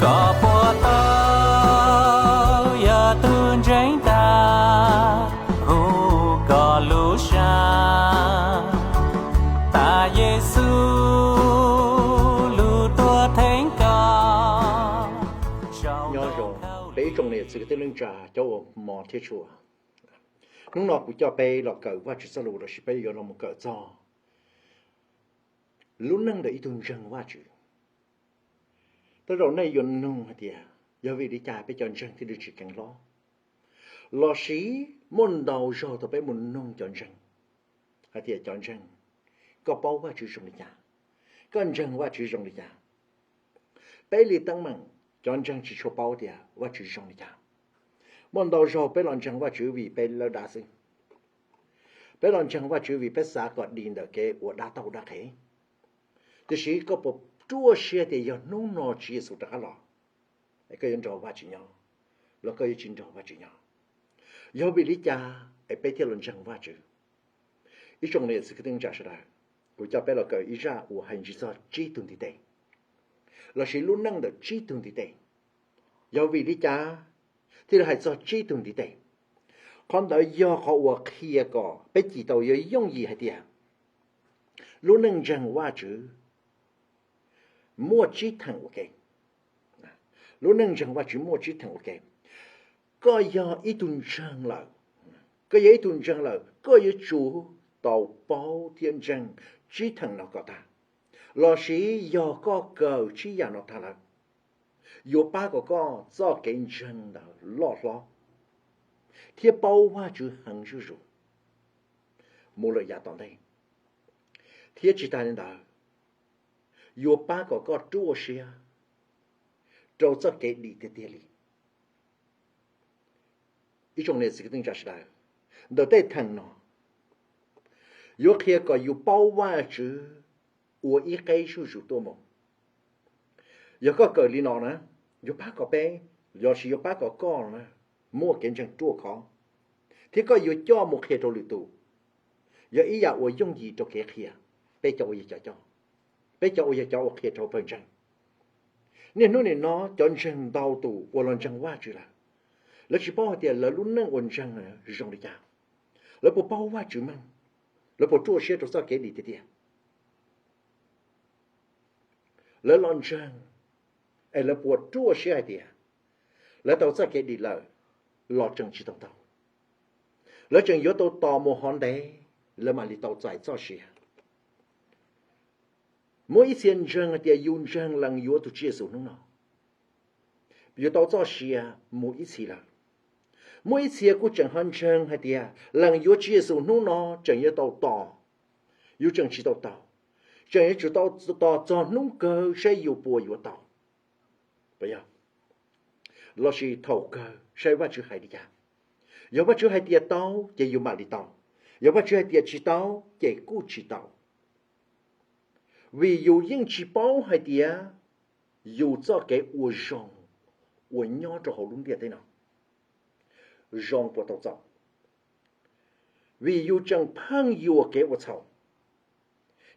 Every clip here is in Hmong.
Koj puas tau yog tus ntseeg tag, hu koj lub sab, tas Yexus lub tuag theej koj. Nyob zoo peb ib tsoom niam txiv kwv tij neej tsa cov uas hmov thiab tshua. Hnub no kuv coj peb los kawm Vajtswv txoj lus lossis peb yuav los mus kawm txog lub neej ntawm ib tug ntseeg Vajtswv. Tej zaum nej yuav nug hais tias, yog vim li cas peb cov ntseeg thiaj li tsis kheev hlob? Lossis muaj ntau zaug thaum peb mus nug cov ntseeg hais tias, cov ntseeg, koj paub Vajtswv zoo li cas? Koj ntseeg Vajtswv zoo li cas? Peb li teeb meem, cov ntseeg tsis tshua paub tias Vajtswv zoo li cas. Muaj ntau zaug peb los ntseeg Vajtswv vim peb lawb dab xwb. Peb los ntseeg Vajtswv vim peb xav kom dim ntawm kev ua dab tauj dab qhev. Tiam sis koj puas ruaj siab tias yog hnub no Tswv Yexus rov qab los, es koj yuav nrog Vajtswv nyob los koj yuav tsis nrog Vajtswv nyob? Yog vim li cas es peb thiaj los ntseeg Vajtswv? Ib tsoom niam txiv kwv tij neej tsa sawv daws, kuv coj peb los kawm ib zaj uas hais ntsig txog tsib tug ntiv tes, lossis lub neej ntawm tsib tug ntiv tes. Yog vim li cas thiaj li hais txog tsib tug ntiv tes? Qhov ntawd yog qhov uas qhia kom peb cim tau yuav yooj yim hais tias lub neej ntseeg Vajtswv muaj tsib theem ua ke. Lub neej ntseeg Vajtswv muaj tsib theem ua ke. Koj yog ib tug ntseeg lawm, koj yog ib tug ntseeg lawm, koj yuav tsum tau paub thiab ntseeg tsib theem no kom tag. Lossis yog koj kawm tsib yam no tag lawm, yuav pab kom koj txoj kev ntseeg ntawd loj hlob thiab paub Vajtswv heev zuj zus mus lawm yav tom ntej. Thiab tsis tas li ntawd, yuav pab kom koj ruaj siab rau txoj kev dim tiag tiag li. Ib tsoom niam txiv kwv tij neej tsa sawv daws, ntawm tej theem no yuav qhia kom yus paub Vajtswv ua ib qeb zuj zus tuaj mus. Yog koj kawm li no na, yuav pab kom peb, lossis yuav pab kom koj na, muaj kev ntseeg ruaj khov, thiab koj yuav coj mus qhia rau lwm tus. Yog ib yam uas yooj yim rau kev qhia peb cov uas yog cov coj, peb cov uas yog cov uas qhia rau pawg ntseeg. Niaj hnub nim no cov ntseeg ntau tus uas los ntseeg Vajtswv lawm, lawv tsis paub hais tias lawv lub neej uas ntseeg zoo li cas. Lawv puas paub Vajtswv meej? Lawv puas ruaj siab rau txoj kev dim tiag tiag? Lawv los ntseeg es lawv puas ruaj siab hais tias lawv tau txoj kev dim lawm los tseem tsis tau tau? Lawv tseem yuav tau tos mus hov ntev lawv mam li tau txais txoj sia? Muaj ib txhia ntseeg hais tias yus ntseeg lees yuav tus Tswv Yexus hnub no, yuav tau txoj sia mus ib txhis lawm. Muaj ib txhia kuj tseem ho ntseeg hais tias lees yuav Tswv Yexus hnub no tseem yuav tau tos, yus tseem tsis tau tau, tseem yuav tsum tau tos txog hnub kawg saib yus puas yuav tau, lossis thaum kawg saib Vajtswv hais li cas. Yog Vajtswv hais tias tau ces yus mam li tau, yog Vajtswv hais tias tsis tau ces kuj tsis tau. Vim yus yeej tsis paub hais tias yus txoj kev ua zoo uas nyob rau hauv lub ntiaj teb no zoo puas tau txaus. Vim yus tseem pheej yuam kev ua txhaum,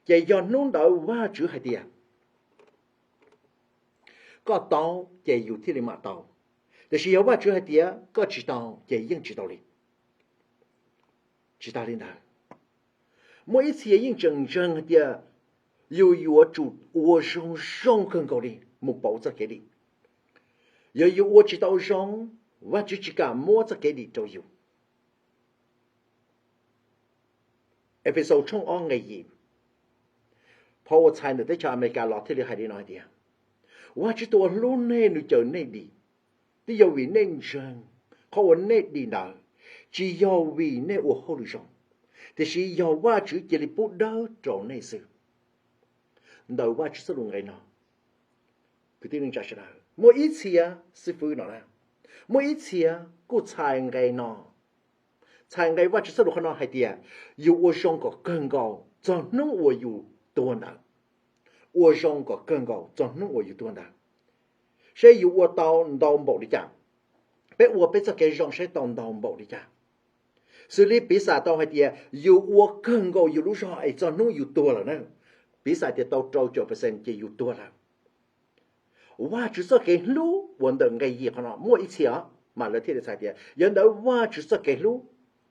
ces yog hnub ntawd Vajtswv hais tias koj tau ces yus thiaj li mam tau. Tiam sis yog Vajtswv hais tias koj tsis tau ces yeej tsis tau li. Tsis tas li ntawd, muaj ib txhia yeej tseem ntseeg hais tias yus yuav tsum ua zoo zoo kawg nkaus li mus pauv txoj kev dim. Yog yus ua tsis tau zoo, Vajtswv tsis kam muab txoj kev dim rau yus. Efexaus tshooj ob nqe yim, phau uas txhais ntawm teb chaws Amelikas los thiaj li hais li no hais tias, Vajtswv tus uas hlub nej nws caw nej dim, twb yog vim nej ntseeg qhov uas nej dim ntawd, tsis yog vim nej ua hauj lwm zoo, tiam sis yog Vajtswv cia li pub dawb rau nej xwb. Ntawm Vajtswv txoj lus nqe no, kwv tij neej tsa sawv daws, muaj ib txhia xib fwb no na, muaj ib txhia kuj txhais nqe no, txhais nqe Vajtswv txoj lus qhov no hais tias yus ua zoo kom kawg nkaus txog hnub uas yus tuag ntawd. Ua zoo kom kawg nkaus txog hnub uas yus tuag ntawd, saib yus ua tau ntau npaum li cas. Peb ua peb txoj kev zoo saib tau ntau npaum li cas. Xws li piv xam tau hais tias yus ua kawg nkaus yus lub zog es txog hnub yus tuag lawm na, piv xam tias tau rau caum percent ces yus tuag lawm. Vajtswv txoj kev hlub uas ntawm nqe yim qhov no muaj ib txhia os, mas lawv thiaj li txhais tias yog ntawd Vajtswv txoj kev hlub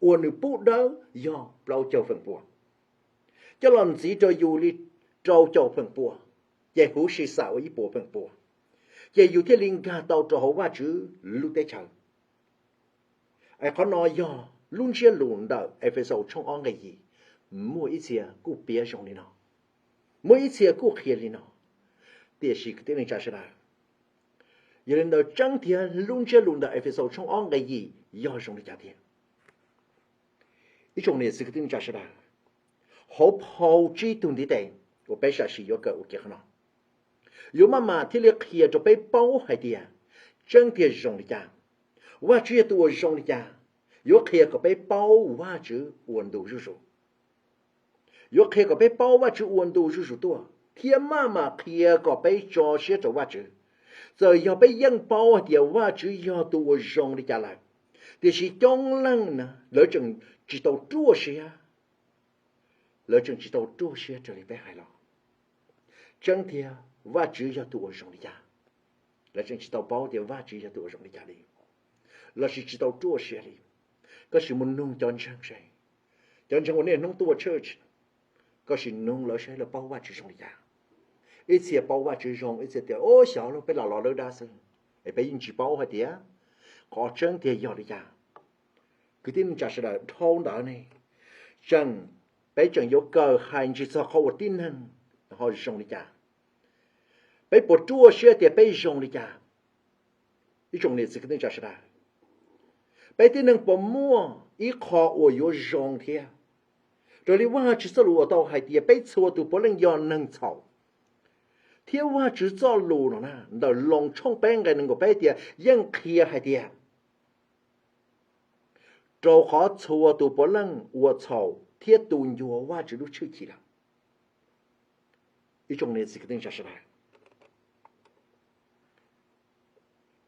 uas nws pub dawb yog plaub caug feem pua, coj los ntxiv rau yus li rau caum feem pua, ces huv si xam ua ib puas feem pua, ces yus thiaj li nkag tau rau hauv Vajtswv lub teb chaws. Es qhov no yog lub ntsiab lus ntawm Efexaus tshooj ob nqe yim, muaj ib txhia kuj piav zoo li no, muaj ib txhia kuj qhia li no, tiam sis kwv tij neej tsa sawv daws, yog li ntawd tseeb tiag lub ntsiab lus ntawm Efexaus tshooj ob nqe yim yog zoo li cas tiag? Ib tsoom niam txiv kwv tij neej tsa sawv daws, hauv phau tsib tug ntiv tes uas peb sam sim yuav kawm ua ke qhov no, yuav maj mam thiaj li qhia rau peb paub hais tias tseeb tiag zoo li cas, Vajtswv yog tus uas zoo li cas, yuav qhia kom peb paub Vajtswv ua ntu zuj zus. Yuav qhia kom peb paub Vajtswv ua ntu zuj zus tuaj, thiab maj mam qhia kom peb tso siab rau Vajtswv. Txawm yog peb yeej paub hais tias Vajtswv yog tus uas zoo li cas lawm, tiam sis coob leej na lawv tseem tsis tau ruaj siab, lawv tseem tsis tau ruaj siab raws li peb hais los. Tseeb tiag Vajtswv yog tus uas zoo li cas, lawv tseem tsis tau paub tias Vajtswv yog tus uas zoo li cas li, lossis tsis tau ruaj siab li. Koj sim mus nug cov ntseeg seb, cov ntseeg uas niaj hnub tuaj church, koj sim nug lawv seb lawv paub Vajtswv zoo li cas. Ib txhia paub Vajtswv zoo, ib txhia tias, Ub, xyov los peb lam los lawv dab xwb, es peb yeej tsis paub hais tias qhov tseeb tiag yog li cas. Kwv tij neej tsa sawv daws, dhau ntawd ne, tseem, peb tseem yuav kawm hais ntsis txog qhov uas tib neeg ho zoo li cas. Peb puas ruaj siab tias peb zoo li cas? Ib tsoom niam txiv kwv tij neej tsa sawv daws, peb tib neeg puas muaj ib qho uas yuav zoo thiab? Raws li Vajtswv txoj lus uas tau hais tias peb txhua tus puav leej yog neeg txhaum, thiab Vajtswv txoj lus no na ntawm Loos tshooj peb nqe nees nkaum peb tias yeej qhia hais tias, rau qhov txhua tus puav leej ua txhaum thiab tu ncua Vajtswv lub tshwj chim lawm. Ib tsoom niam txiv kwv tij neej tsa sawv daws,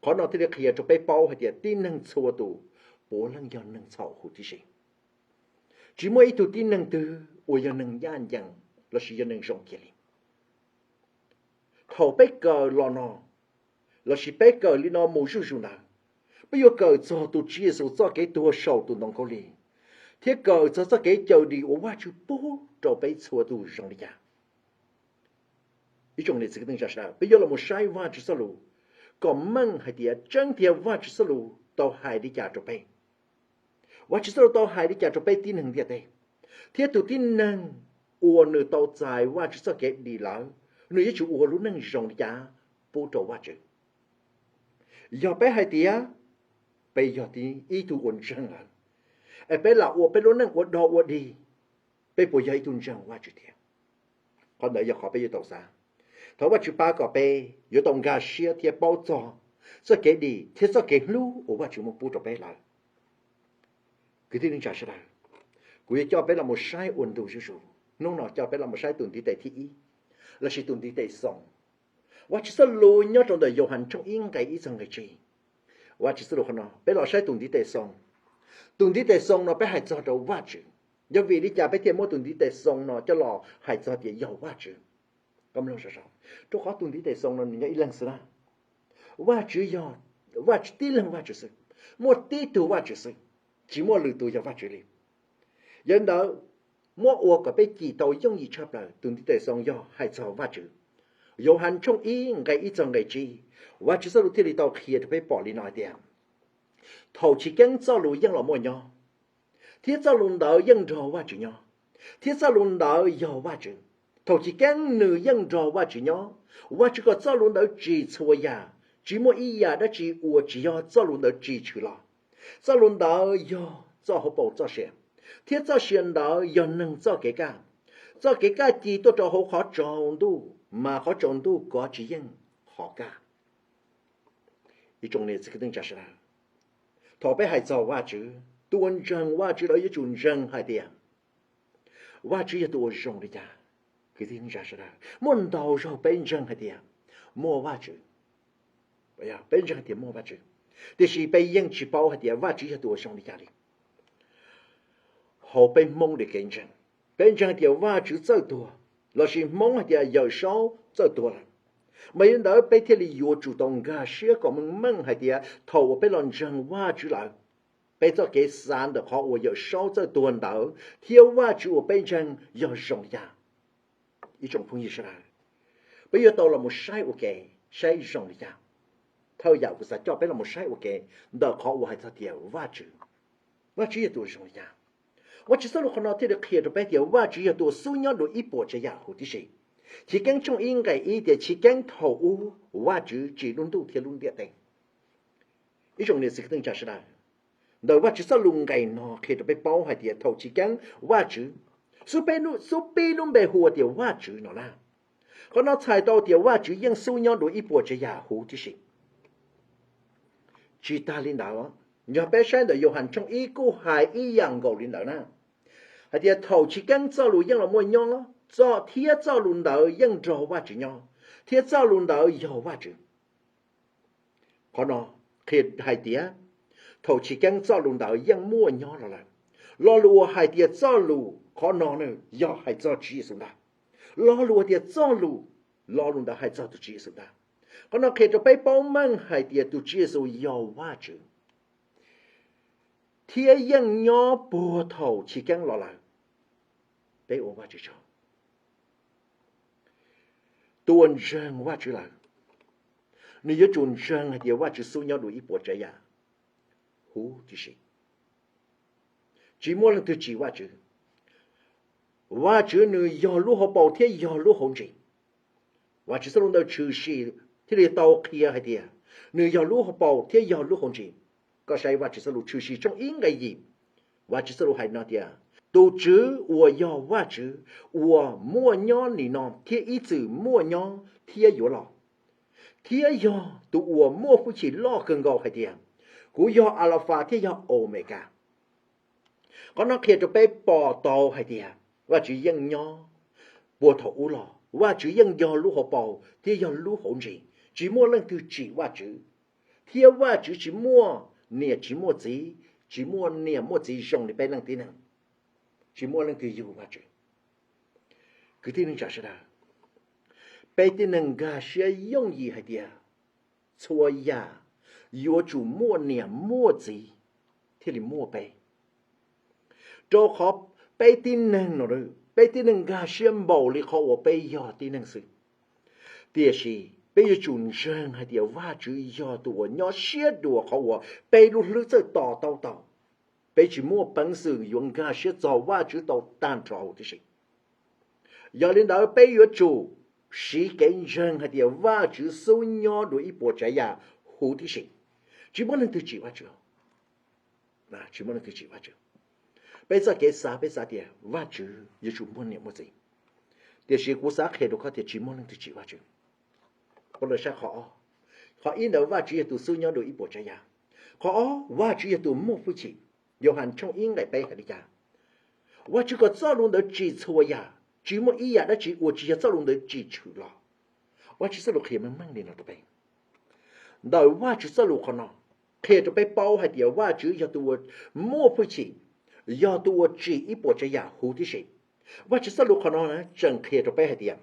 qhov no thiaj li qhia rau peb paub hais tias tib neeg txhua tus puav leej yog neeg txhaum huv tib si. Tsis muaj ib tug tib neeg twg uas yog neeg ncaj ncees lossis yog neeg zoo kiag li. Thaum peb kawm los no, lossis peb kawm li no mus zuj zus ntawd, peb yuav kawm txog tus Tswv Yexus txoj kev tuag saum tus ntoo khaub lig, thiab kawm txog txoj kev cawm dim uas Vajtswv pub rau peb txhua tus zoo li cas. Ib tsoom niam txiv kwv tij neej tsa sawv daws, peb yuav los mus saib Vajtswv txoj lus kom meej hais tias tseeb tiag Vajtswv txoj lus tau hais li cas rau peb. Vajtswv txoj lus tau hais li cas rau peb tib neeg ntiaj teb, thiab tus tib neeg uas nws tau txais Vajtswv txoj kev dim lawm, nws yuav tsum ua lub neej zoo li cas pub rau Vajtswv. Yog peb hais tias peb yog ib tug uas ntseeg lawm, es peb lam ua peb lub neej ua dog ua dig, peb puas yog ib tug ntseeg Vajtswv tiag? Qhov ntawd yog qhov peb yuav tau xav. Thov Vajtswv pab kom peb yuav tau nkag siab thiab paub txog txoj kev dim thiab txoj kev hlub uas Vajtswv muab pub rau peb lawm. Kwv tij neej tsa sawv daws, kuv yuav coj peb los mus saib ua ntu zuj zus. Hnub no coj peb los mus saib tus ntiv tes thib ib, lossis tus ntiv tes Xoo. Vajtswv txoj lus nyob rau ntawm Yauhas tshooj ib nqe ib txog nqe tsib. Vajtswv txoj lus qhov no, peb los saib tus ntiv tes Xoo. Tus ntiv tes Xoo no peb hais txog rau Vajtswv. Yog vim li cas peb thiaj muab tus ntiv tes Xoo no coj los hais txog tias yog Vajtswv? Rau qhov tus ntiv tes Xoo no nws nyob ib leeg xwb na. Vajtswv yog, Vajtswv tib leeg Vajtswv xwb, muaj tib tug Vajtswv xwb, tsis muaj lwm tus yog Vajtswv li. Yog li ntawd, muab ua kom peb cim tau yooj yim tshaj plaws, tus ntiv tes Xoo yog hais txog Vajtswv. Yauhas tshooj ib nqe ib txog nqe tsib, Vajtswv txoj lus thiaj li tau qhia rau peb pom li no hais tias, thaum chiv keeb txoj lus yeej los muaj nyob, thiab txoj lus ntawd yeej nrog Vajtswv nyob, thiab txoj lus ntawd yog Vajtswv. Thaum chiv keeb nws yeej nrog Vajtswv nyob. Vajtswv kom txoj lus ntawd tsim txhua yam, tsis muaj ib yam dab tsi uas tsis yog txoj lus ntawd tsim tshwm los. Txoj lus ntawd yog txoj hauv paus txoj sia, thiab txoj sia ntawd yog neeg txoj kev kaj. Txoj kev kaj ci tuaj rau hauv qhov tsaus ntuj, mas qhov tsaus ntuj kov tsis yeej qhov kaj. Ib tsoom niam txiv kwv tij neej tsa sawv daws, thaum peb hais txog Vajtswv, tus uas ntseeg Vajtswv lawv yuav tsum ntseeg hais tias Vajtswv yog tus uas zoo li cas. Kwv tij neej tsa sawv daws, muaj ntau zaug peb ntseeg hais tias muaj Vajtswv, peb ntseeg hais tias muaj Vajtswv, tiam sis peb yeej tsis paub hais tias Vajtswv yog tus uas zoo li cas li. Hauv peb Hmoob li kev ntseeg, peb ntseeg hais tias Vajtswv txawj tuag, lossis Hmoob hais tias Yawm Saub txawj tuag lawm. Mas yog li ntawd peb thiaj li yuav tsum tau nkag siab kom meej meej hais tias thaum uas peb los ntseeg Vajtswv lawm, peb txoj kev xav ntawm qhov uas Yawm Saub txawj tuag ntawd thiab Vajtswv uas peb ntseeg yog zoo li cas. Ib tsoom phooj ywg sawv daws, peb yuav tau los mus saib ua ke, saib zoo li cas. Thawj yam kuv xav coj peb los mus saib ua ke ntawm qhov uas hais txog tias Vajtswv, Vajtswv yog tus zoo li cas. Vajtswv txoj lus qhov no thiaj li qhia rau peb tias Vajtswv yog tus xub nyob dua ib puas tsav yam huv tib si. Chiv Keeb tshooj ib nqe ib tias chiv keeb thaum ub Vajtswv tsim lub ntuj thiab lub ntiaj teb. Ib tsoom niam txiv kwv tij neej tsa sawv daws, ntawm Vajtswv txoj lus nqe no qhia rau peb paub hais tias thaum chiv keeb Vajtswv, xub pib lub npe hu ua tias Vajtswv no na, qhov no txhais tau tias Vajtswv yeej xub nyob dua ib puas tsav yam huv tib si. Tsis tas li ntawd, yog peb saib ntawm Yauhas tshooj ib kuj hais ib yam nkaus li ntawd na, hais tias thaum chiv keeb txoj lus yeej los muaj nyob, txoj thiab txoj lus ntawd yeej nrog Vajtswv nyob, thiab txoj lus ntawd yog Vajtswv. Qhov no qhia hais tias thaum chiv keeb txoj lus ntawd yeej muaj nyob los lawm. Lo lus uas hais tias txoj lus qhov no ne yog hais txog Tswv Yexus ntag. Lo lus hais tias txoj lus, lo lus ntawd hais txog tus Tswv Yexus ntag. Qhov no qhia rau peb paub meej hais tias tus Tswv Yexus yog Vajtswv thiab yeej nyob puag thaum chiv keeb los lawm. Peb ua Vajtswv tsaug. Tus uas ntseeg Vajtswv lawm, nws yuav tsum ntseeg hais tias Vajtswv xub nyob dua ib puas tsav yam huv tib si. Tsis muaj leej twg tsim Vajtswv. Vajtswv nws yog lub hauv paus thiab yog lub hauv ntsis. Vajtswv txoj lus ntawd tshwm sim thiaj li tau qhia hais tias nws yog lub hauv paus thiab yog lub hauv ntsis. Koj saib Vajtswv txoj lus tshwm sim tshooj ib nqe yim, Vajtswv txoj lus hais no tias, tus Tswv uas yog Vajtswv uas muaj nyob nim no thiab ib txwm muaj nyob thiab yuav los, thiab yog tus uas muaj hwj chim loj kawg nkaus hais tias, kuv yog Alafas thiab yog Omekas. Qhov no qhia rau peb pom tau hais tias Vajtswv yeej nyob puag thaum ub los, Vajtswv yeej yog lub hauv paus thiab yog lub hauv ntsis, tsis muaj leej twg tsim Vajtswv, thiab Vajtswv tsis muaj niam tsis muaj txiv, tsis muaj niam muaj txiv zoo li peb leej tib neeg, tsis muaj leej twg yug Vajtswv. Kwv tij neej tsa sawv daws, peb tib neeg nkag siab yooj yim hais tias txhua yam yuav tsum muaj niam muaj txiv thiaj li muaj peb, rau qhov peb tib neeg no, peb tib neeg nkag siab npaum li qhov uas peb yog tib neeg xwb. Tiam sis peb yuav tsum ntseeg hais tias Vajtswv yog tus uas nyob siab dua qhov uas peb lub hlwb txawj to taub tau. Peb tsis muaj peev xwm yuav nkag siab txog Vajtswv tau tag nrho huv tib si. Yog li ntawd peb yuav tsum siv kev ntseeg hais tias Vajtswv xub nyob dua ib puas tsav yam huv tib si. Tsis muaj leej twg tsim Vajtswv. Tsis muaj leej twg tsim Vajtswv. Peb txoj kev xav, peb xav tias Vajtswv yuav tsum muaj niam muaj txiv. Tiam sis kuv xav qhia rau koj tias tsis muaj leej twg tsim Vajtswv. Peb los saib qhov ob. Qhov ib ntawd Vajtswv yog tus xub nyob dua ib puas tsav yam. Qhov ob, Vajtswv yog tus muaj hwj chim. Yauhas tshooj ib nqe peb hais li cas? Vajtswv kom txoj lus ntawd tsim txhua yam, tsis muaj ib yam dab tsi uas tsis yog txoj lus ntawd tsim tshwm los. Vajtswv txoj lus qhia meej meej li no rau peb. Ntawm Vajtswv txoj lus qhov no qhia rau peb paub hais tias Vajtswv yog tus uas muaj hwj chim, yog tus uas tsim ib puas tsav yam huv tib si. Vajtswv txoj lus qhov no tseem qhia rau peb hais tias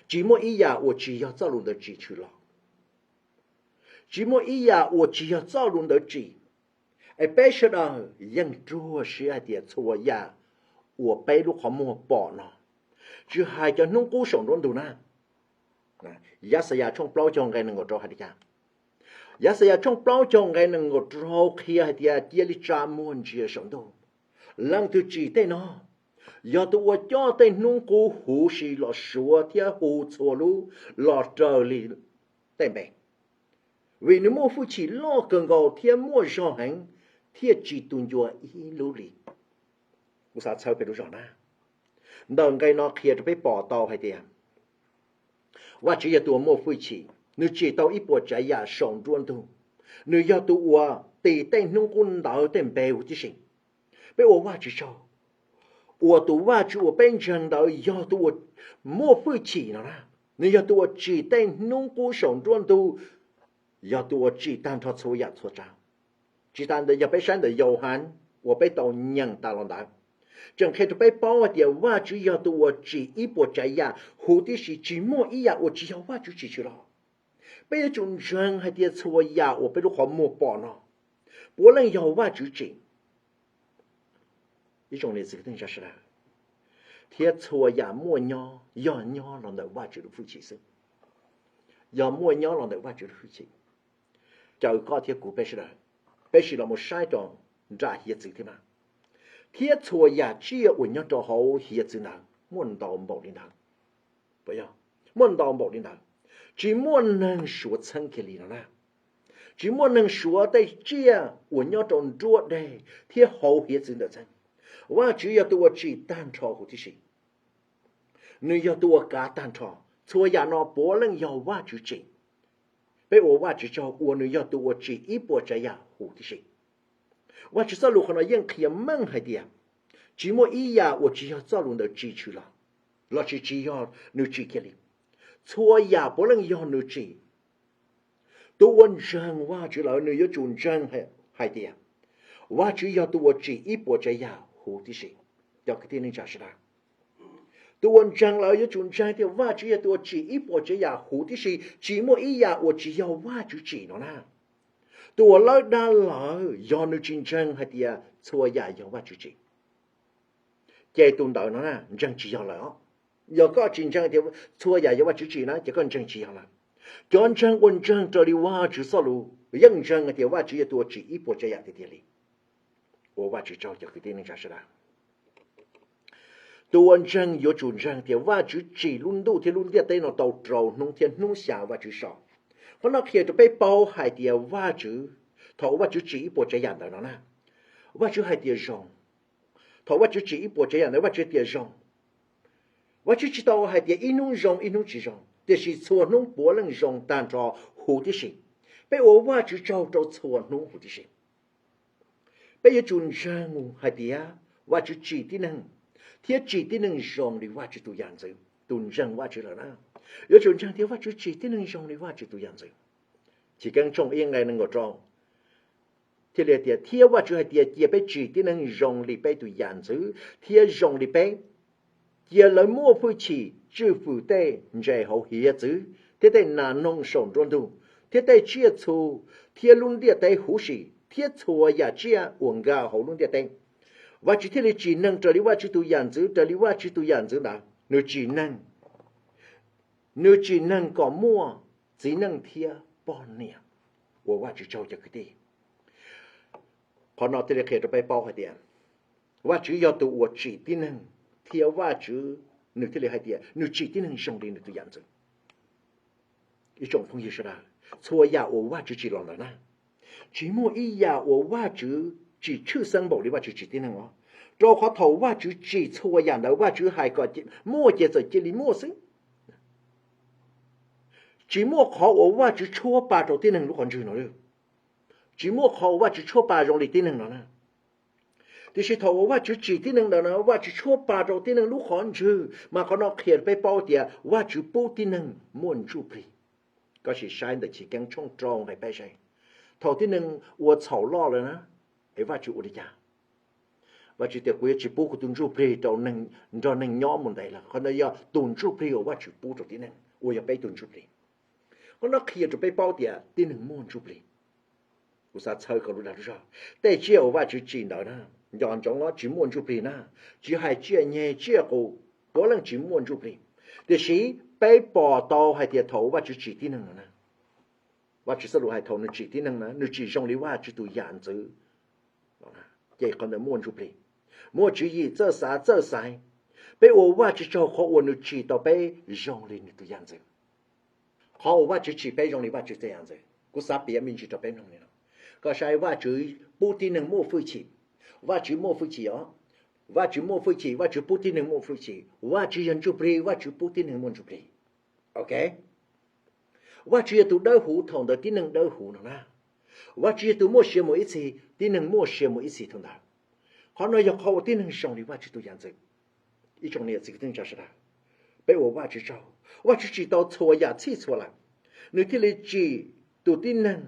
tsis muaj ib yam uas tsis yog txoj lus ntawd tsim tshwm los. Tsis muaj ib yam uas tsis yog txoj lus ntawd tsim. Es peb sawv daws yeej ruaj siab hais tias txhua yam uas peb lub qhov muag pom no, tsis hais cov hnub qub saum nruab ntug na. Yaxayas tshooj plaub caug nqe nees nkaum rau hais li cas? Yaxayas tshooj plaub caug nqe nees nkaum rau qhia hais tias cia li tsa muag ntsia saum ntuj. Leej twg tsim tej no? Yog tus uas coj tej hnub qub huv si los suav thiab hu txhua lub los raws li tej npe. Vim nws muaj hwj chim loj kawg nkaus thiab muaj zog heev, thiaj tsis tu ncua ib lub li. Kuv xav txhawb peb lub zog na. Ntawm nqe no qhia rau peb pom tau hais tias Vajtswv yog tus uas muaj hwj chim, nws tsim tau ib puas tsav yam saum nruab ntug. Nws yog tus uas tis tej hnub qub ntawd tej npe huv tib si. Peb ua Vajtswv tsaug uas tus Vajtswv uas peb ntseeg ntawd yog tus uas muaj hwj chim no na. Nws yog tus uas tsim tej hnub qub saum nruab ntug, yog tus uas tsim tag nrho txhua yam txhua tsav. Tsis tas ntawd, yog peb saib ntawm Yauhas uas peb tau nyeem tas los ntawd, Tseem qhia rau peb paub hais tias Vajtswv yog tus uas tsim ib puas tsav yam huv tib si, tsis muaj ib yam uas tsis yog Vajtswv tsim tshwm los. Peb yuav tsum ntseeg hais tias txhua yam uas peb lub qhov muag pom no puav leej yog Vajtswv tsim. Ib tsoom niam txiv kwv tij neej tsa sawv daws, thiab txhua yam muaj nyob yog nyob los ntawm Vajtswv lub hwj chim xwb. Yog muaj nyob los ntawm Vajtswv lub hwj chim. Caw koj thiab kuv peb sawv daws, peb sim los mus saib rau nram hiav txwv thiab mas, thiab txhua yam tsiaj uas nyob rau hauv hiav txwv ntawd muaj ntau npaum li ntawd. Muaj ntau npaum li ntawd, tsis muaj neeg suav txheeb kiag li no na. Tsis muaj neeg suav tej tsiaj uas nyob rau nruab deg thiab hauv hiav txwv ntawd txheeb. Vajtswv yog tus uas tsim tag nrho huv tib si. Nws yog tus uas kav tag nrho. Txhua yam no puav leej yog Vajtswv tsim. Peb ua Vajtswv tsaug uas nws yog tus uas tsim ib puas tsav yam huv tib si. Vajtswv txoj lus qhov no yeej qhia meej hais tias tsis muaj ib yam uas tsis yog txoj lus ntawd tsim tshwm los, lossis tsis yog nws tsim kiag li. Txhua yam puav leej yog nws tsim. Tus uas ntseeg Vajtswv lawm nws yuav tsum ntseeg hais tias Vajtswv yog tus uas tsim ib puas tsav yam huv tib si. Cov kwv tij neej tsa sawv daws, tus uas ntseeg lawm yuav tsum ntseeg tias Vajtswv yog tus uas tsim ib puas tsav yam huv tib si, tsis muaj ib yam uas tsis yog Vajtswv tsim no na. Tus uas lawb dab lawm yog nws tsis ntseeg hais tias txhua yam yog Vajtswv tsim, ces tus ntawd no na ntseeg tsis yog lawm os. Yog koj tsis ntseeg tias txhua yam yog Vajtswv tsim na ces koj ntseeg tsis yog lawm. Cov ntseeg uas ntseeg raws li Vajtswv txoj lus yeej ntseeg hais tias Vajtswv yog tus uas tsim ib puas tsav yam tiag tiag li. Ua Vajtswv tsaug cov kwv tij neej tsa sawv daws. Tus uas ntseeg yuav tsum ntseeg tias Vajtswv tsim lub ntuj thiab lub ntiaj teb no tau rau hnub thiab hnub xya Vajtswv so. Qhov no qhia rau peb paub hais tias Vajtswv, thaum Vajtswv tsim ib puas tsav yam ntawd no na, Vajtswv hais tias zoo. Thaum Vajtswv tsim ib puas tsav yam ntawd Vajtswv tias zoo. Vajtswv tsis tau hais tias ib hnub zoo ib hnub tsis zoo, tiam sis txhua hnub puav leej zoo tag nrho huv tib si. Peb ua Vajtswv tsaug rau txhua hnub huv tib si. Peb yuav tsum ntseeg hais tias Vajtswv tsim tib neeg, thiab tsim tib neeg zoo li Vajtswv tus yam ntxwv. Tus ntseeg Vajtswv lawm na, yuav tsum ntseeg tias Vajtswv tsim tib neeg zoo li Vajtswv tus yam ntxwv. Chiv Keeb tshooj ib nqe nees nkaum rau thiaj li hais tias, thiab Vajtswv hais tias cia peb tsim tib neeg zoo li peb tus yam ntxwv thiab zoo li peb. Cia lawv muaj hwj chim tswj fwm tej ntses hauv hiav txwv thiab tej nas noog saum nruab ntug thiab tej tsiaj txhu thiab lub ntiaj teb huv si thiab txhua yam tsiaj uas nkag hauv lub ntiaj teb. Vajtswv thiaj li tsim neeg raws li Vajtswv tus yam ntxwv, raws li Vajtswv tus yam ntxwv ntawd nws tsim neeg, nws tsim neeg kom muaj txiv neej thiab poj niam. Ua Vajtswv tsaug cov kwv tij. Qhov no thiaj li qhia rau peb paub hais tias Vajtswv yog tus uas tsim tib neeg, thiab Vajtswv nws thiaj li hais tias nws tsim tib neeg zoo li nws tus yam ntxwv. Ib tsoom phooj ywg sawv daws, txhua yam uas Vajtswv tsim los ntawd na, tsis muaj ib yam uas Vajtswv tsim tshwj xeeb npaum li Vajtswv tsim tib neeg os. Rau qhov thaum Vajtswv tsim txhua yam ntawd Vajtswv hais kom muaj ces txawm cia li muaj xwb. Tsis muaj qhov uas Vajtswv tshuab pa rau tib neeg lub qhov ntswg no li. Tsis muaj qhov uas Vajtswv tshuab pa zoo li tib neeg no na. Tiam sis thaum uas Vajtswv tsim tib neeg ntawd no Vajtswv tshuab pa rau tib neeg lub qhov ntswg, mas qhov no qhia peb paub tias Vajtswv pub tib neeg muaj ntsuj plig. Koj sim saib ntawm Chiv Keeb tshooj rau nqe peb saib, thaum tib neeg ua txhaum loj lawm na, es Vajtswv ua li cas? Vajtswv tias kuv yuav tsis pub kuv tus ntsuj plig rau neeg, nrog neeg nyob mus ntev lawm. Qhov no yog tus ntsuj plig uas Vajtswv pub rau tib neeg uas yog peb tus ntsuj plig. Qhov no qhia rau peb paub tias tib neeg muaj ntsuj plig. Kuv xav txhawb koj lub dag lub zog, tej tsiaj uas Vajtswv tsim ntawd na, nco ntsoov os, tsis muaj ntsuj plig na, tsis hais tsiaj nyeg tsiaj qus, puav leej tsis muaj ntsuj plig. Tiam sis peb pom tau hais tias thaum Vajtswv tsim tib neeg no na, Vajtswv txoj lus hais thaum nws tsim tib neeg na nws tsim zoo li Vajtswv tus yam ntxwv, ces qhov ntawd muaj ntsuj plig, muaj tswv yim txawj xav txawj xaiv. Peb ua Vajtswv tsaug qhov uas nws tsim tau peb zoo li nws tus yam ntxwv. Qhov uas Vajtswv tsim peb zoo li Vajtswv tus yam ntxwv, kuv xav piav me ntsis rau peb mloog li no. Koj saib, Vajtswv pub tib neeg muaj hwj chim. Vajtswv muaj hwj chim os. Vajtswv muaj hwj chim, Vajtswv pub tib neeg muaj hwj chim. Vajtswv yog ntsuj plig, Vajtswv pub tib neeg muaj ntsuj plig. Ok. Vajtswv yog tus dawb huv thaum ntawd tib neeg dawb huv no na. Vajtswv yog tus muaj sia mus ib txhis, tib neeg muaj sia mus ib txhis thaum ntawd. Qhov no yog qhov uas tib neeg zoo li Vajtswv tus yam ntxwv. Ib tsoom niam txiv kwv tij neej tsa sawv daws, peb ua Vajtswv tsaug. Vajtswv tsim tau txhua yam txhij txhua lawm, nws thiaj li tsim tus tib neeg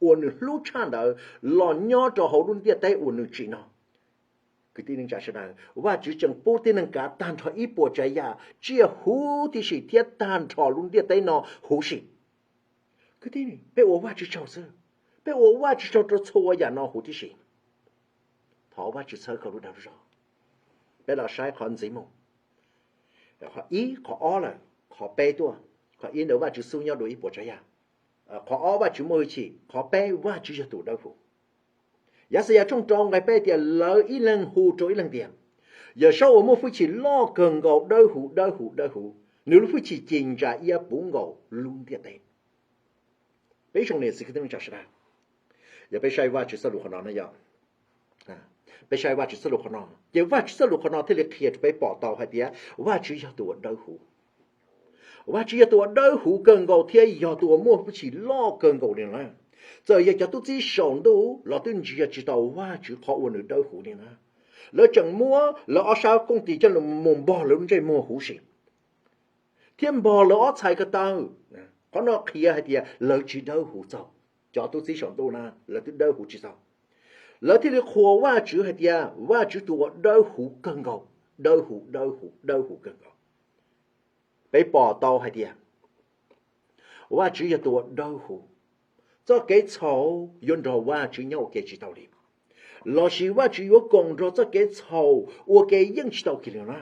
uas nws hlub tshaj ntawd los nyob rau hauv lub ntiaj teb uas nws tsim no. Kwv tij neej tsa sawv daws, Vajtswv tseem pub tib neeg kav tag nrho ib puas tsav yam tsiaj huv tib si thiab tag nrho lub ntiaj teb no huv si. Kwv tij, peb ua Vajtswv tsaug xwb, peb ua Vajtswv tsaug rau txhua yam no huv tib si. Thov Vajtswv txhawb koj lub dag lub zog. Peb los saib qhov ntxiv mus. Qhov ib, qhov ob lawm, qhov peb tuaj. Qhov ib ntawd Vajtswv xub nyob dua ib puas tsav yam. Qhov ob Vajtswv muaj hwj chim, qhov peb Vajtswv yog tus dawb huv. Yaxayas tshooj rau nqe peb tias lawv ib leeg hu rau ib leeg tias, Yawmsaub uas muaj hwj chim loj kawg nkaus dawb huv dawb huv dawb huv, nws lub hwj chim ci ntsa iab puv nkaus lub ntiaj teb. Peb zoo niam txiv kwv tij neej tsa sawv daws, yog peb saib Vajtswv txoj lus qhov no na yom, peb saib Vajtswv txoj lus qhov no ces Vajtswv txoj lus qhov no thiaj li qhia rau peb pom tau hais tias Vajtswv yog tus uas dawb huv. Vajtswv yog tus uas dawb huv kawg nkaus thiab yog tus uas muaj hwj chim loj kawg nkaus li na. Txawm yog cov tub txib saum ntuj los twb ntsia tsis tau Vajtswv qhov uas nws dawb huv li na. Lawv tseem muab lawv ob sab kooj tis coj mus npog lawv lub ntsej muag huv si thiab npog lawv ob txhais ko taw. Qhov no qhia hais tias lawv tsis dawb huv txaus, cov tub txib saum ntuj na lawv twb dawb huv tsis txaus. Lawv thiaj li qhuas Vajtswv hais tias Vajtswv tus uas dawb huv kawg nkaus, dawb huv, dawb huv, dawb huv kawg nkaus. Peb pom tau hais tias Vajtswv yog tus uas dawb huv. Txoj kev txhaum yuav nrog Vajtswv nyob ua ke tsis tau li, lossis Vajtswv yuav koom nrog txoj kev txhaum ua ke yeej tsis tau kiag li na,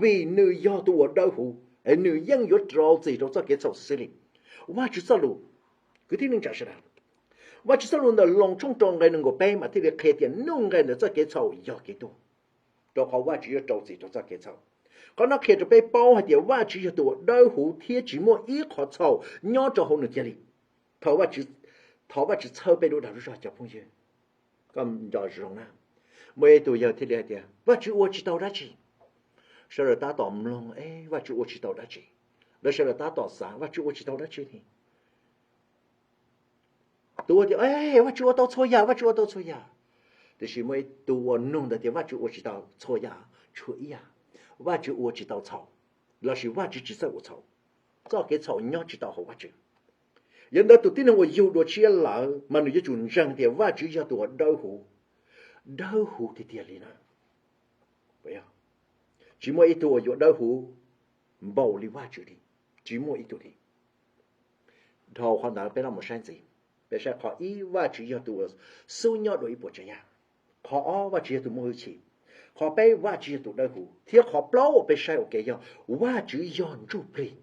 vim nws yog tus uas dawb huv, nws yeej yuav rau txim rau txoj kev txhaum xwb li. Vajtswv txoj lus, kwv tij neej tsa sawv daws, Vajtswv txoj lus ntawm Loos tshooj rau nqe nees nkaum peb mas thiaj li qhia tias nuj nqe ntawm txoj kev txhaum yog kev tuag, rau qhov Vajtswv yuav rau txim rau txoj kev txhaum. Qhov no qhia rau peb paub hais tias Vajtswv yog tus uas dawb huv thiab tsis muaj ib qhov txhaum nyob rau hauv nws kiag li. Thov Vajtswv txhawb peb lub dag lub zog cov phooj ywg. Koj nco zoo na, muaj ib tug yawg thiaj li hais tias Vajtswv ua tsis tau dab tsi. Sawv daws tab tom mloog, e, Vajtswv ua tsis tau dab tsi. Lawv sawv daws tab tom xav Vajtswv ua tsis tau dab tsi li. Tus tias, e, Vajtswv ua tau txhua yam, Vajtswv ua tau txhua yam. Tiam sis muaj ib tug uas nug ntawd tias Vajtswv ua tsis tau txhua yam, tshuav ib yam, Vajtswv ua tsis tau txhaum, lossis Vajtswv tsis txawj ua txhaum, txoj kev txhaum nyob tsis tau hauv Vajtswv. Yog ntawd tus tib neeg uas yug dua tshiab lawm mas nws yuav tsum ntseeg tias Vajtswv yog tus uas dawb huv, dawb huv tiag tiag li na. Tsis muaj ib tug uas yuav dawb huv npaum li Vajtswv li, tsis muaj ib tug li. Dhau qhov ntawd peb los mus saib ntxiv. Peb saib qhov ib, Vajtswv yog tus uas xub nyob dua ib puas tsav yam. Qhov ob, Vajtswv yog tus muaj hwj chim. Qhov peb, Vajtswv yog tus dawb huv, thiab qhov plaub uas peb saib ua ke yog Vajtswv yog ntsuj plig.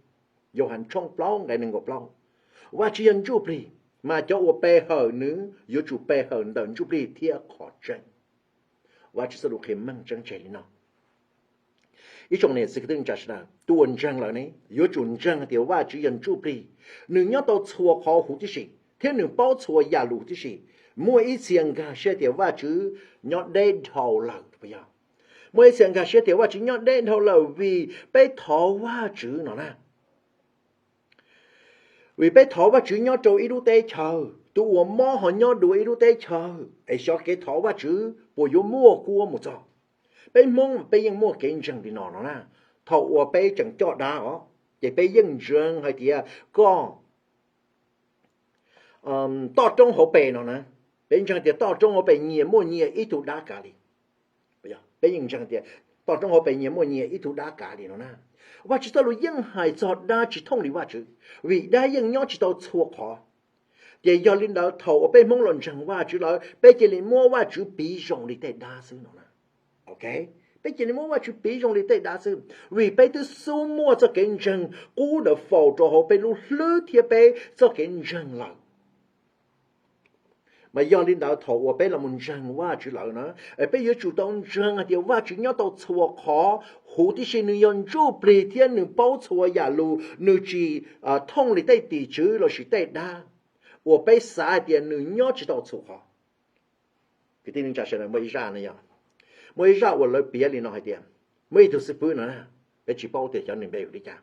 Yauhas tshooj plaub nqe nees nkaum plaub, Vajtswv yog ntsuj plig, mas cov uas pe hawm nws yuav tsum pe hawm ntawm ntsuj plig thiab qhov tseeb. Vajtswv txoj lus qhia meej tseeb tseg li no. Ib tsoom niam txiv kwv tij neej tsa sawv daws, tus uas ntseeg lawm ne yuav tsum ntseeg tias Vajtswv yog ntsuj plig, nws nyob tau txhua qhov huv tib si thiab nws paub txhua yam lus tib si. Muaj ib txhia nkag siab tias Vajtswv nyob deb dhau lawm, muaj ib txhia nkag siab tias Vajtswv nyob deb dhau lawm vim peb thov Vajtswv no na. Vim peb thov Vajtswv nyob rau ib lub teb chaws, tus uas mob ho nyob dua ib lub teb chaws, es xyov kev thov Vajtswv puas yuav muaj kuab mus txog. Peb Hmoob peb yeej muaj kev ntseeg li no no na, thaum uas peb tseem coj dab os, ces peb yeej ntseeg hais tias koj toj roob hauv pes no na, peb ntseeg tias toj roob hauv pes nyias muaj nyias ib tug dab kav li. Peb yeej ntseeg tias toj roob hauv pes nyias muaj nyias ib tug dab kav li no na. Vajtswv txoj lus yeej hais txog dab tsis thooj li Vajtswv, vim dab yeej nyob tsis tau txhua qhov. Ces yog li ntawd thaum uas peb Hmoob los ntseeg Vajtswv lawm, peb cia li muab Vajtswv piv zoo li tej dab xwb no na. Ok, peb cia li muab Vajtswv piv zoo li tej dab xwb, vim peb twb xub muaj txoj kev ntseeg qub ntawd faus rau hauv peb lub hlwb thiab peb txoj kev ntseeg lawm. Mas yog li ntawd thaum uas peb los mus ntseeg Vajtswv lawm na, peb yuav tsum tau ntseeg hais tias Vajtswv nyob tau txhua qhov huv tib si, nws yog ntsuj plig thiab nws paub txhua yam lus, nws tsis thooj li tej tim tswv lossis tej dab uas peb xav hais tias nws nyob tsis tau txhua qhov. Kwv tij neej tsa sawv daws, muaj ib zaj no yog, muaj ib zaj uas lawv piav li no hais tias, muaj ib tug xib fwb no na, peb tsis paub tias xyov nws npe hu li cas,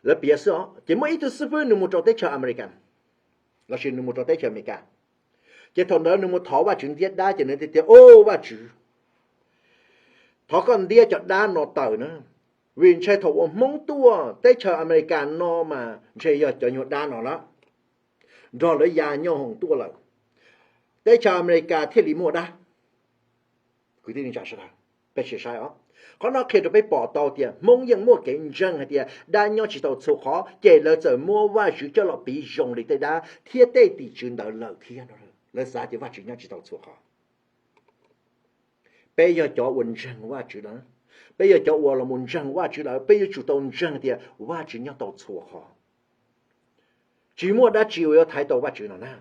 lawv piav xwb os, ces muaj ib tug xib fwb nws mus rau teb chaws Amelikas, lossis nws mus rau teb chaws Amelikas. Ces thaum ntawd nws mus thov Vajtswv ntiab dab, ces nws thiaj tias, O Vajtswv, thov koj ntiab cov dab no tawm na, vim ntshai thaum uas Hmoob tuaj teb chaws Amelikas no mas ntshe yog cov nyuag dab no lawm, nrog lawv ya nyoob hoom tuaj lawm, teb chaws Amelikas thiaj li muaj dab. Kwv tij neej tsa sawv daws, Peb sim saib os, qhov no qhia rau peb pom tau tias Hmoob yeej muaj kev ntseeg hais tias dab nyob tsis tau txhua qhov, ces lawv txawm muab Vajtswv coj los piv zoo li tej dab thiab tej tim tswv ntawd lawm thiab. Lawv xav tias Vajtswv nyob tsis tau txhua qhov. Peb yog cov uas ntseeg Vajtswv lawm, peb yog cov uas los mus ntseeg Vajtswv lawm, peb yuav tsum tau ntseeg tias Vajtswv nyob tau txhua qhov. Tsis muaj dab tsi uas yuav thaiv tau Vajtswv no na.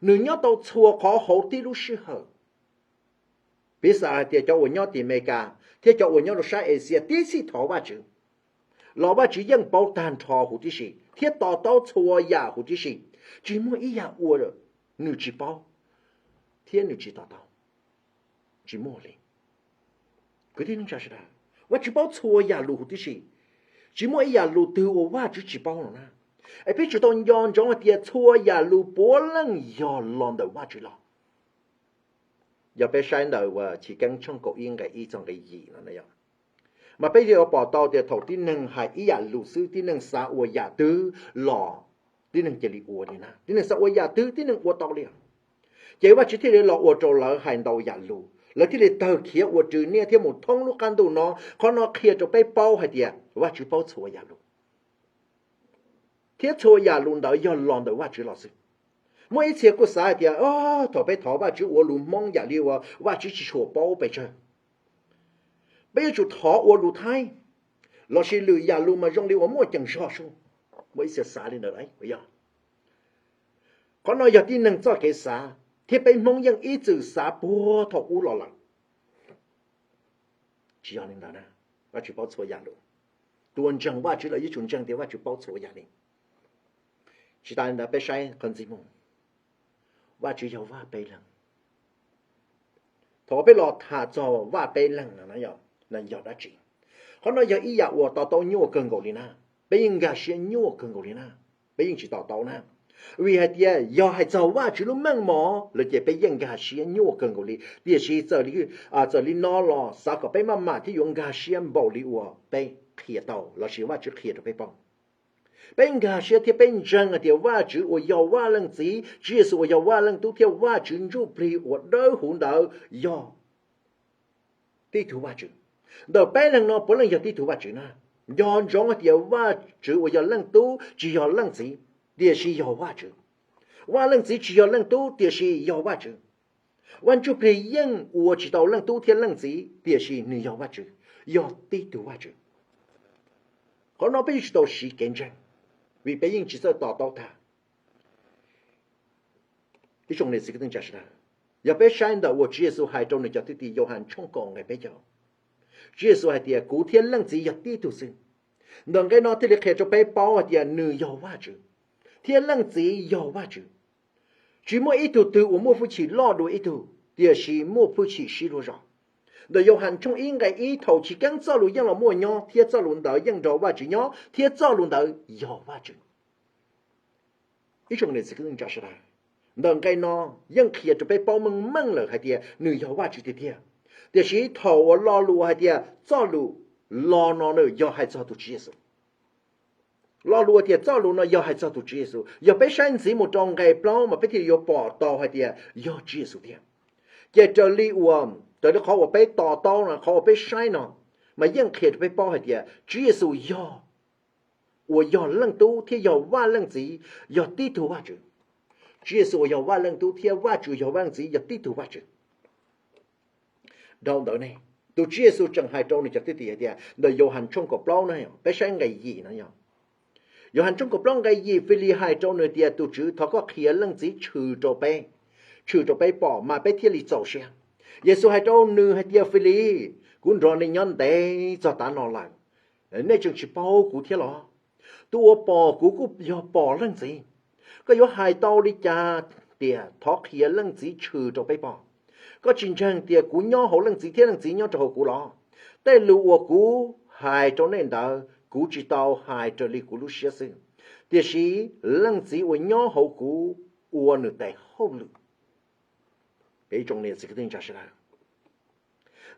Nws nyob tau txhua qhov hauv tib lub sij hawm. Piv xam hais tias cov uas nyob tim Amelikas thiab cov uas nyob rau sab Axias tib txhij thov Vajtswv los Vajtswv yeej paub tag nrho huv tib si thiab to taub txhua yam huv tib si. Tsis muaj ib yam uas nws tsis paub thiab nws tsis to taub. Tsis muaj li. Kwv tij neej tsa sawv daws, Vajtswv paub txhua yam lus huv tib si. Tsis muaj ib yam lus twg uas Vajtswv tsis paub no na. Es peb tsum tau nco ntsoov hais tias txhua yam lus puav leej yog los ntawm Vajtswv los. Yog peb saib ntawm Chiv Keeb tshooj kaum ib nqe ib txog nqe yim no, mas peb yuav pom tau tias thaum tib neeg hais ib yam lus xwb, tib neeg xav ua yam twg los tib neeg cia li ua li na. Tib neeg xav ua yam twg tib neeg ua tau li. Ces Vajtswv thiaj li los ua rau lawv hais ntau yam lus, lawv thiaj li tawg khiav ua rws niaj thiab mus thoob lub qab ntuj no. Qhov no qhia rau peb paub hais tias Vajtswv paub txhua yam lus thiab txhua yam lus ntawd yog los ntawm Vajtswv los xwb. Muaj ib txhia kuj xav hais tias thaum peb thov Vajtswv ua lus Hmoob yam li uas Vajtswv tsis tshua paub pes tsawg. Peb yuav tsum thov ua lus Thaib lossis lwm yam lus mas zoo li uas muaj ceem zog sub. Muaj ib txhia xav li ntawd. Qhov no yog tib neeg txoj kev xav, thiab peb Hmoob yeej ib txwm xav puag thaum ub los lawm. Tsis yog li ntawd na. Vajtswv paub txhua yam lus. Tus uas ntseeg Vajtswv lawm yuav tsum ntseeg tias Vajtswv paub txhua yam li. Tsis tas li ntawd peb saib qhov ntxiv mus, Vajtswv yog Vaj Peb Leeg. Thaum peb los tham txog Vaj Peb Leeg no, yog dab tsi? Qhov no yog ib yam uas to taub nyuaj kawg nkaus li na. Peb yeej nkag siab nyuaj kawg nkaus li na. Peb yeej tsis to taub na. Vim hais tias yog hais txog Vajtswv lub meej mom lawm ces peb yeej nkag siab nyuaj kawg nkaus li. Tiam sis txawm li no los xav kom peb maj mam thiab yuav nkag siab npaum li uas peb qhia tau lossis Vajtswv qhia rau peb paub. Peb nkag siab thiab peb ntseeg hais tias Vajtswv uas yog Vaj Leej Txiv, Tswv Yexus uas yog Vaj Leej Tub thiab Vajtswv Ntsujplig uas dawb huv ntawd yog tib tug Vajtswv. Ntawm peb leeg no puav leej yog tib tug Vajtswv na. Nco ntsoov hais tias Vajtswv uas yog Leej Tub tsis yog Leej Txiv, tiam sis yog Vajtswv. Vaj Leej Txiv tsis yog Leej Tub tiam sis yog Vajtswv. Vaj Ntsujplig yeej ua tsis tau Leej Tub thiab Leej Txiv tiam sis nws yog Vajtswv, yog tib tug Vajtswv. Qhov no peb yuav tsum tau siv kev ntseeg, vim peb yeej tsis txawj to taub tag. Ib tsoom niam txiv kwv tij neej tsa sawv daws, yog peb saib ntawm uas Tswv Yexus hais rau nws cov thwj tim Yauhas tshooj kaum nqe peb caug, Tswv Yexus hais tias kuv thiab Leej Txiv yog tib tug xwb. Ntawm nqe no thiaj li qhia rau peb paub hais tias nws yog Vajtswv, thiab Leej Txiv yog Vajtswv. Tsis muaj ib tug twg uas muaj hwj chim loj dua ib tug, tiam sis muaj hwj chim sib luag zog. Ntawm Yauhas tshooj ib nqe ib, thaum chiv keeb txoj lus yeej los muaj nyob, thiab txoj lus ntawd yeej nrog Vajtswv nyob, thiab txoj lus ntawd yog Vajtswv. Ib tsoom niam txiv kwv tij neej tsa sawv daws, ntawm nqe no yeej qhia rau peb paub meej meej lawm hais tias nws yog Vajtswv tiag tiag. Tiam sis thaum uas lo lus hais tias txoj lus, lo no na yog hais txog tus Tswv Yexus. Lo lus hais tias txoj lus no yog hais txog tus Tswv Yexus. Yog peb saib ntxiv mus rau nqe plaub mas peb thiaj yuav pom tau hais tias yog Tswv Yexus tiag. Ces raws li uas, raws li qhov uas peb to taub no, qhov uas peb saib no, mas yeej qhia rau peb paub hais tias Tswv Yexus yog, uas yog Leej Tub thiab yog Vaj Leej Txiv, yog tib tug Vajtswv. Tswv Yexus uas yog Vaj Leej Tub thiab Vajtswv yog Vaj Leej Txiv yog tib tug Vajtswv. Dhau ntawd ne, tus Tswv Yexus tseem hais rau nws cov thwj tim hais tias, ntawm Yauhas tshooj kaum plaub na, peb saib nqe yim no yog, Yauhas tshooj kaum plaub nqe yim, Fili hais rau nws tias, tus Tswv, thov koj qhia Leej Txiv tshwm rau peb, tshwm rau peb pom mas peb thiaj li txaus siab. Yexus hais rau nws hais tias, Fili, kuv nrog nej nyob ntev txog tav no lawm, nej tseem tsis paub kuv thiab los? Tus uas pom kuv kuj yog pom Leej Txiv. Koj yuav hais tau li cas tias, thov qhia Leej Txiv tshwm rau peb pom? Koj tsis ntseeg tias kuv nyob hauv Leej Txiv thiab Leej Txiv nyob rau hauv kuv los? Tej lus uas kuv hais rau nej ntawd, kuv tsis tau hais raws li kuv lub siab xwb, tiam sis Leej Txiv uas nyob hauv kuv ua nws tes hauj lwm. Ib tsoom niam txiv kwv tij neej tsa sawv daws,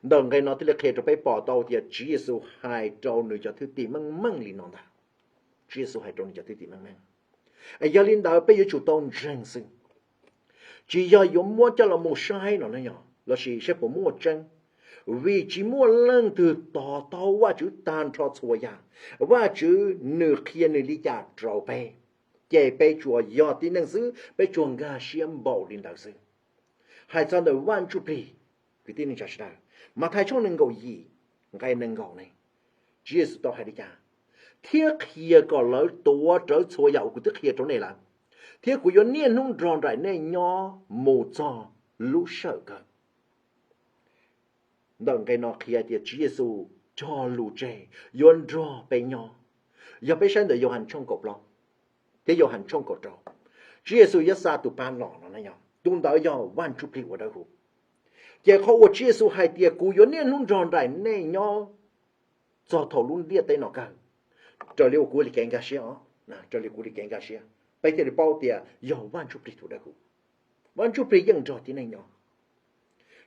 ntawm nqe no thiaj li qhia rau peb pom tau tias Tswv Yexus hais rau nws cov thwj tim meej meej li no ntag. Tswv Yexus hais rau nws cov thwj tim meej meej. Es yog li ntawd peb yuav tsum tau ntseeg xwb, tsis yog yuav muab coj los mus saib no na yog, lossis saib puas muaj tseeb. Vim tsis muaj leej twg tos tau Vajtswv tag nrho txhua yam. Vajtswv nws qhia nws li cas rau peb, ces peb tsuas yog tib neeg xwb, peb tsuas nkag siab npaum li ntawd xwb. Hais txog ntawm Vaj Ntsujplig, kwv tij neej tsa sawv daws, Mathais tshooj nees nkaum yim nqe nees nkaum ne, Tswv Yexus tau hais li cas? Thiab qhia kom lawv tuav rawv txhua yam uas kuv twb qhia rau nej lawm, thiab kuv yuav niaj hnub nrog nraim nej nyob mus txog lub sij hawm kawg. Ntawm nqe no qhia tias Tswv Yexus cog lus tseg yuav nrog peb nyob. Yog peb saib ntawm Yauhas tshooj kaum plaub thiab Yauhas tshooj kaum rau, Tswv Yexus yuav xa tus pab los no, tus ntawd yog Vaj Ntsujplig uas dawb huv. Ces qhov uas Tswv Yexus hais tias kuv yuav niaj hnub nrog nraim nej nyob txog thaum lub ntiaj teb no kawg, raws li uas kuv li kev nkag siab os, raws li kuv li kev nkag siab, peb thiaj li paub tias yog Vaj Ntsujplig tus dawb huv. Vaj Ntsujplig yeej nrog tib neeg nyob.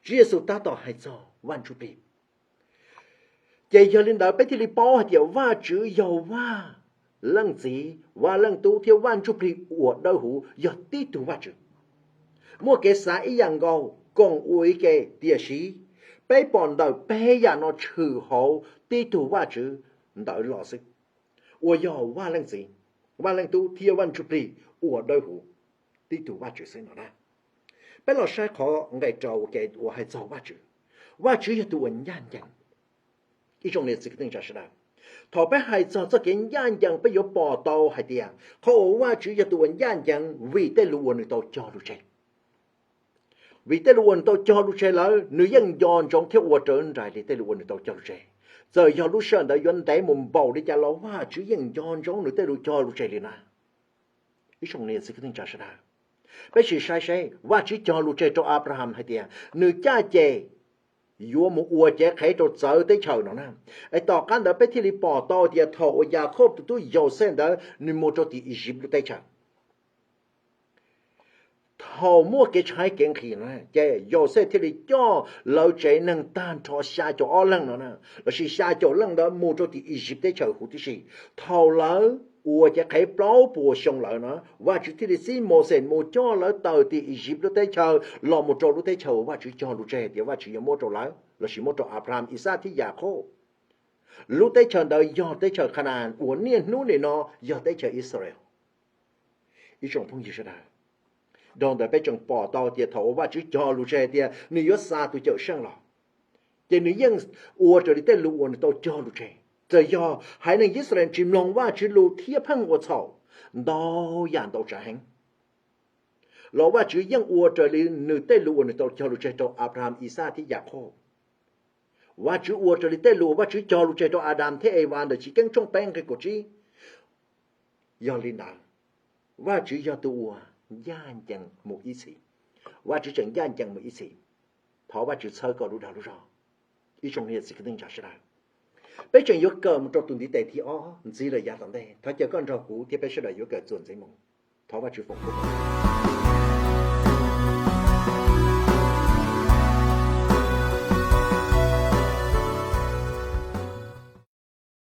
Tswv Yexus tab tom hais txog Vaj Ntsujplig. Ces yog li ntawd peb thiaj li paub hais tias Vajtswv yog Vaj Leej Txiv, Vaj Leej Tub thiab Vaj Ntsujplig uas dawb huv, yog tib tug Vajtswv. Muaj kev xav ib yam nkaus, koom ua ib ke, tiam sis peb pom ntawm peb yam no tshwm hauv tib tug Vajtswv ntawd los xwb, uas yog Vaj Leej Txiv, Vaj Leej Tub thiab Vaj Ntsujplig uas dawb huv, tib tug Vajtswv xwb no na. Peb los saib qhov nqe rau ua ke uas hais txog Vajtswv. Vajtswv yog tus uas ncaj ncees. Ib tsoom niam txiv kwv tij neej tsa sawv daws, thaum peb hais txog txoj kev ncaj ncees peb yuav pom tau hais tias qhov uas Vajtswv yog tus uas ncaj ncees vim tej lus uas nws tau cog lus tseg. Vim tej lus uas nws tau cog lus tseg lawm nws yeej nco ntsoov thiab ua raws nraim li tej lus uas nws tau cog lus tseg. Txawm yog lub sij hawm ntawd yuav ntev mus npaum li cas los Vajtswv yeej nco ntsoov nws tej lus cog lus tseg li na. Ib tsoom niam txiv kwv tij neej tsa sawv daws, peb sim saib seb Vajtswv cog lus tseg rau Abraham hais tias nws caj ces yuav mus ua cev qhev rau txawv teb chaws no na. Es tom qab ntawd peb thiaj li pom tau tias thaum uas Yakhauj tus tub Yauxej ntawd nws mus rau tim Iziv lub teb chaws, thaum muaj kev tshaib kev nqhis no ces Yauxej thiaj li coj lawv tsev neeg tag nrho xya caum ob leeg no na, lossis xya caum leej ntawd mus rau tim Iziv teb chaws huv tib si. Thaum lawv ua cev qhev plaub puas xyoo lawm no, Vajtswv thiaj li txib Mauxes mus coj lawv tawm tim Iziv lub teb chaws los mus rau lub teb chaws uas Vajtswv cog lus tseg tias Vajtswv yuav muab rau lawv lossis muab rau Abraham, Ixaj thiab Yakhauj. Lub teb chaws ntawd yog teb chaws Khana-as uas niaj hnub nim no yog teb chaws Israel. Ib tsoom phooj ywg sawv daws, dhau ntawd peb tseem pom tau tias thaum uas Vajtswv cog lus tseg tias nws yuav xa tus Cawmseej los, ces nws yeej ua raws li tej lus uas nws tau cog lus tseg. Txawm yog haiv neeg Yixalayees tsis mloog Vajtswv lus thiab pheej ua txhaum ntau yam ntau tsav heev, los Vajtswv yeej ua raws li nws tej lus uas nws tau cog lus tseg rau Abraham, Ixaj thiab Yakhauj. Vajtswv ua raws li tej lus uas Vajtswv cog lus tseg rau Adas thiab Evas ntawm Chivkeeb tshooj peb nqe kaum tsib. Yog li ntawd, Vajtswv yog tus uas ncaj ncees mus ib txhis. Vajtswv tseem ncaj ncees mus ib txhis. Thov Vajtswv txhawb koj lub dag lub zog. Ib tsoom niam txiv kwv tij neej tsa sawv daws, peb tseem yuav kawm mus rau tus ntiv tes thib ob ntxiv lawm yav tom ntej. Thov caw koj nrog kuv thiab peb sawv daws yuav kawm txuas ntxiv mus. Thov Vajtswv foom koob.